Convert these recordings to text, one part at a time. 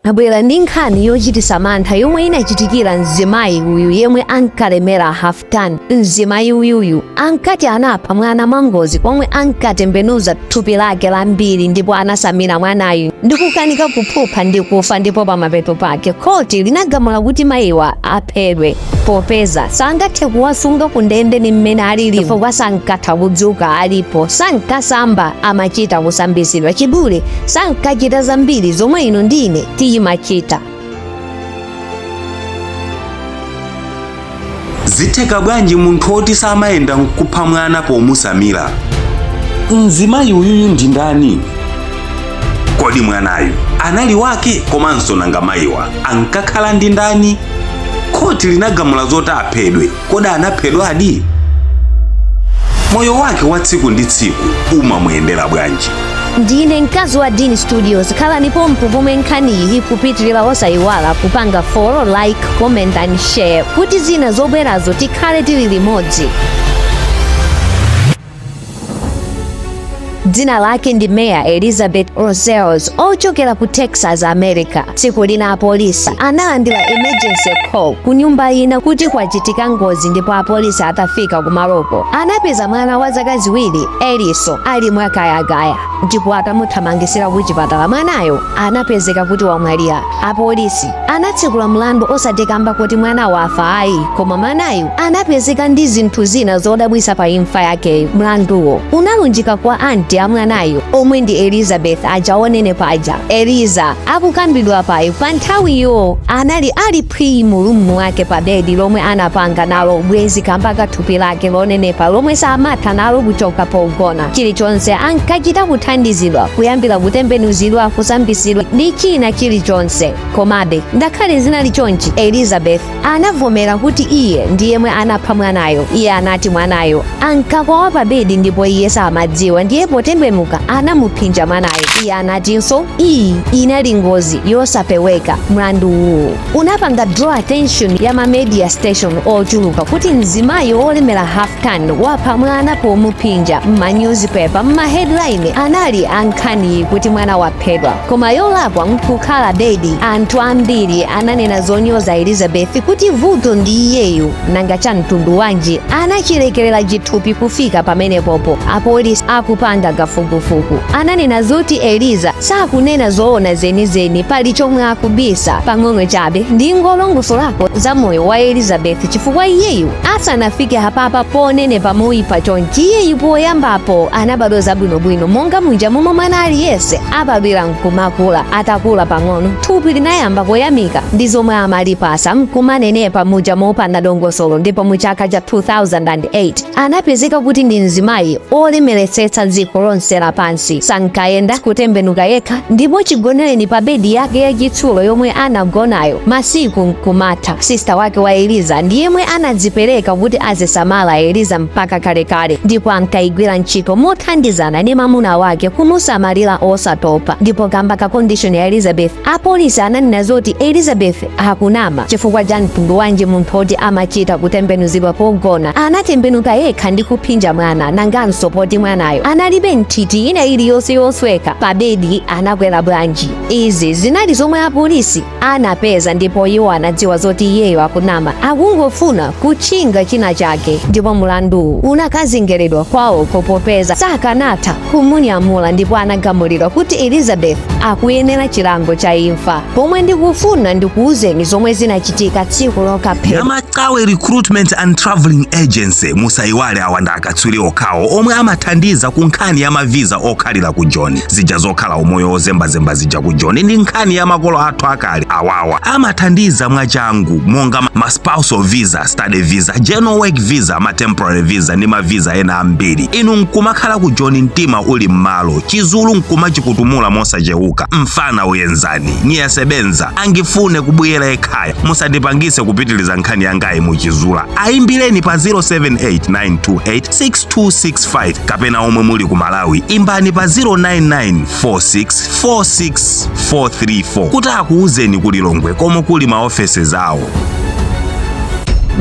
Abwera ndi nkhani yochitisa mantha yomwe inachitikira mzimayi uyu yemwe ankalemera half ton. Mzimayi uyuyu ankati anapha mwana mwangozi pomwe ankatembenuza thupi lake lambiri ndipo anasamira mwanayu ndikukanika kuphupha ndi kufa, ndipo pamapeto pake khoti linagamula kuti mayiwa aphedwe popeza sangathe kuwasunga kundende ni mmene alili, chifukwa sankatha kudzuka alipo, sankasamba, amachita kusambisidwa chibule, sankachita zambiri zomwe inu ndine timachita. Zitheka bwanji munthu oti samayenda nkupha mwana pomusamira? Mzimayi uyuyu ndi ndani? Kodi mwanayu anali wake? Komanso nanga mayiwa ankakhala ndi ndani? Khoti linagamula zoti aphedwe, kodi anaphedwadi? Moyo wake wa tsiku ndi tsiku umamuyendera bwanji? Ndine mkazi wa Dean Studios. Khalani pompo pomwe nkhaniyi ikupitirira. Osayiwala kupanga follow, like, comment and share kuti zina zobwerazo tikhale tili limodzi. Dzina lake ndi Maya Elizabeth Rosales, ochokera ku Texas, America. Tsiku lina apolisi analandira emergency call ku nyumba ina kuti kwachitika ngozi, ndipo apolisi atafika kumaloko anapeza mwana wa zaka 2, Eliso, ali mwakayakaya, ndipo atamuthamangisira ku chipatala mwanayo anapezeka kuti wamwalira. Apolisi anatsekula mlandu osati kamba kuti mwana wafa ayi, koma mwanayu anapezeka ndi zinthu zina zodabwisa pa imfa yakeyo. Mlanduwo unalunjika kwa anti a mwanayu omwe ndi Elizabeth aja onenepa aja. Eliza akukambidwa payo pa nthawiyo anali ali phwii mu room mwake pa bedi lomwe anapanga nalo ubwenzi kamba ka thupi lake lonenepa lomwe samatha nalo kuchoka pogona. Chilichonse ankachita kuthandizidwa, kuyambira kutembenuzidwa, kusambisidwa ndi china chilichonse. Komabe ngakhale zinali chonchi, Elizabeth anavomera kuti iye ndi yemwe anapha mwanayo. Iye anati mwanayo ankakwawa pa bedi ndipo iye samadziwa, ndiye potembenuka anamuphinja mwanayo. Iye anatinso iyi inali ngozi yosapeweka. Mlandu uwu unapanga draw attention ya ma media station ochuluka kuti mzimayi olemera half ton wapha mwana pomuphinja. Mma newspaper, mma headline anali ankhani kuti mwana waphedwa, koma yolakwa nkukhala bedi. Anthu ambiri ananena zonyoza Elizabeth kuti vuto ndi iyeyu, nanga cha mtundu wanji anachilekerera chithupi kufika pamenepopo. Apolisi akupanga kafukufuku ananena zoti Eliza sakunena zoona zenizeni, pali chomwe akubisa. Pang'ono chabe ndingolongosolako za moyo wa Elizabeth, chifukwa iyeyu asanafike apapa ponenepa moyipa chonchi, iyeyu poyambapo anabadwa zabwinobwino monga muja momwe mwana aliyense abadwira nkumakula. Atakula pang'ono, thupi linayamba kuyamika ndi zomwe amalipasa, nkumanenepa muja mopanda dongosolo, ndipo mu chaka cha 2008 anapezeka kuti ndi mzimayi olemeretsetsa dziko lonse lapansi. Sankayenda, kutembenuka yekha, ndipo chigonereni pa bedi yake yachitsulo yomwe anagonayo masiku nkumatha. Sister wake wa Eliza ndi yemwe anadzipereka kuti azisamala Eliza mpaka kalekale, ndipo ankayigwira ntchito mothandizana ndi mamuna wake kumusamalira osatopa. Ndipo kamba ka condition ya Elizabeth, apolisi ananena zoti Elizabeth akunama. Chifukwa cha mtundu wanji munthu oti amachita kutembenuzidwa pogona anatembenuka yekha ndi kuphinja mwana? Nanganso poti mwanayo analibe nthiti ina iliyonse yosweka, pa bedi anakwera bwanji? Izi zinali zomwe apolisi anapeza, ndipo iwo anadziwa zoti iyeyo akunama, akungofuna kutchinga china chake. Ndipo mlanduwu unakazengeredwa kwawo popeza sakanatha kumunyamula, ndipo anagamulidwa kuti Elizabeth akuyenera chilango cha imfa. Pomwe ndikufuna ndikuwuzeni zomwe zinachitika tsiku lokaphedwa. Yamaqhawe Recruitment and Traveling Agency, musayiwale awa ndi akatswiri okhawo omwe amathandiza ku nkhani ya mavisa okhalira ku Joni, zija zokhala umoyo ozembazemba zija ku Joni ndi nkhani ya makolo athu akale. Awawa amathandiza mwachangu monga ma spousal visa, study visa, general work visa, ma temporary visa ndi mavisa ena ambiri. Inu nkumakhala ku Joni mtima uli m'malo, Chizulu nkumachikutumula mosachewuka. Mfana uyenzani, ngiyasebenza, angifune kubuyera ekhaya. Musandipangise kupitiliza nkhani yangayi muchizula. Ayimbireni pa 0789286265, kapena omwe muli ku Malawi imbani pa 0994646434 kuti akuwuzeni ku Lilongwe komwe kuli maofesi awo.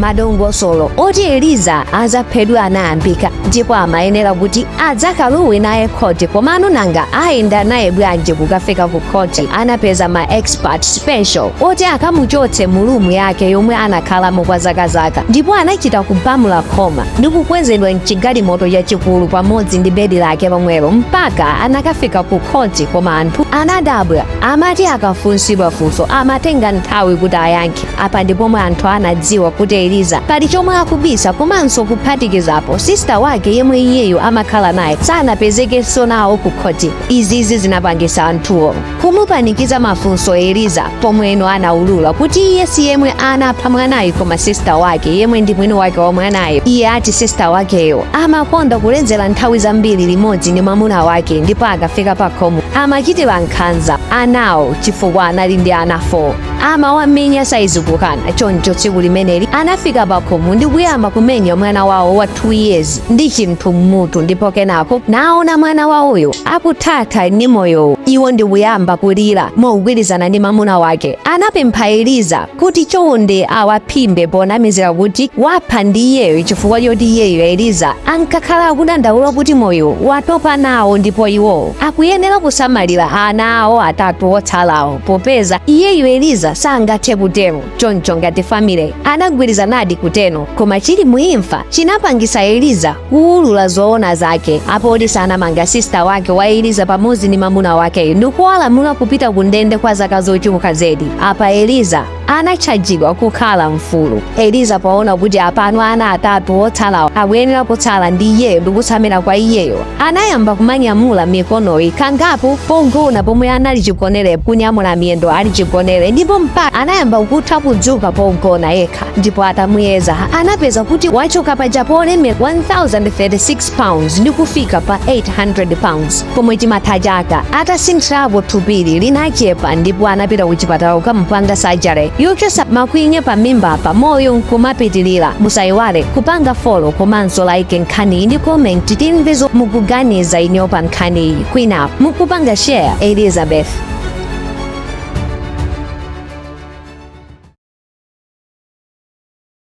Madongosolo oti Eliza azaphedwe anayambika ndipo amayenera kuti adzakalowe naye khoti. Komano nanga ayenda naye bwanji kukafika ku khoti? Anapeza ma expert special oti akamuchotse mu room yake yomwe anakhalamo kwa zakazaka, ndipo anachita kupamula khoma ndi kukwezedwa mchigalimoto chachikulu pamodzi ndi bedi lake lomwelo mpaka anakafika ku khoti. Koma anthu anadabwa, amati akafunsidwa funso amatenga nthawi kuti ayankhe. Apa ndi pomwe anthu anadziwa kuti Eliza pali chomwe akubisa. Komanso kuphatikizapo, sister wake yemwe iyeyo amakhala naye sanapezekenso nawo ku khoti. Izizi zinapangisa anthuwo kumupanikiza mafunso Eliza, pomweno anaulula kuti iye si yemwe anapha mwanayo koma sister wake yemwe ndi mwini wake wa mwanayo. Iye ati sister wakeyo amakonda kuledzera nthawi zambiri limodzi ndi mwamuna wake, ndipo akafika pa khomo amachitira nkhanza anawo chifukwa anali ndi ana 4. Amawamenya saizi kukana. Choncho tsiku limeneli anafika pa khomo ndi kuyamba kumenya mwana wawo wa 2 years ndi chinthu mmutu, ndipo kenako naona mwana wawoyo akuthatha ndi moyowo, iwo ndi kuyamba kulira. Mogwirizana ndi mwamuna wake anapempha Eliza kuti chonde awaphimbe ponamizira kuti wapha ndi iyeyo, chifukwa choti iyeyo Eliza ankakhala akudandaula kuti moyo watopa nawo ndipo iwo akuyenera kusamalira ana awo atatu otsalawo popeza iyeyo Eliza sangathe kutero. Choncho ngati family anagwirizanadi kutero, koma chili muimfa chinapangisa Eliza kuwulula zoona zake. Apolisi anamanga sister wake wa Eliza pamodzi ndi mwamuna wakeyo ndikuwalamula kupita ku ndende kwa zaka zochuluka zedi. Apa Eliza anatchajidwa kukhala mfulu. Eliza poona kuti apano ana atatu otsalawo akuyenera kutsala ndi iyeyo ndikutsamira kwa iyeyo, anayamba kumanyamula mikonoyi kangapo pogona pomwe anali chigonere, kunyamula miyendo ali chigonere, ndipo mpaka anayamba kutha kudzuka pogona yekha. Ndipo atamuyeza anapeza kuti wachoka paja polemera 1036 pounds ndi kufika pa 800 pounds pomwe chimatha chaka. Atasinthirapo, thupili linachepa ndipo anapita ku chipatala kukamupanga surgery yochosa makwinya pa mimbapa, moyo nkumapitilira. Musayiwale kupanga follow komanso like nkhaniyi ndi comment, timve mukuganiza ineyo pa nkhaniyi, kwina mukupanga share. Elizabeth.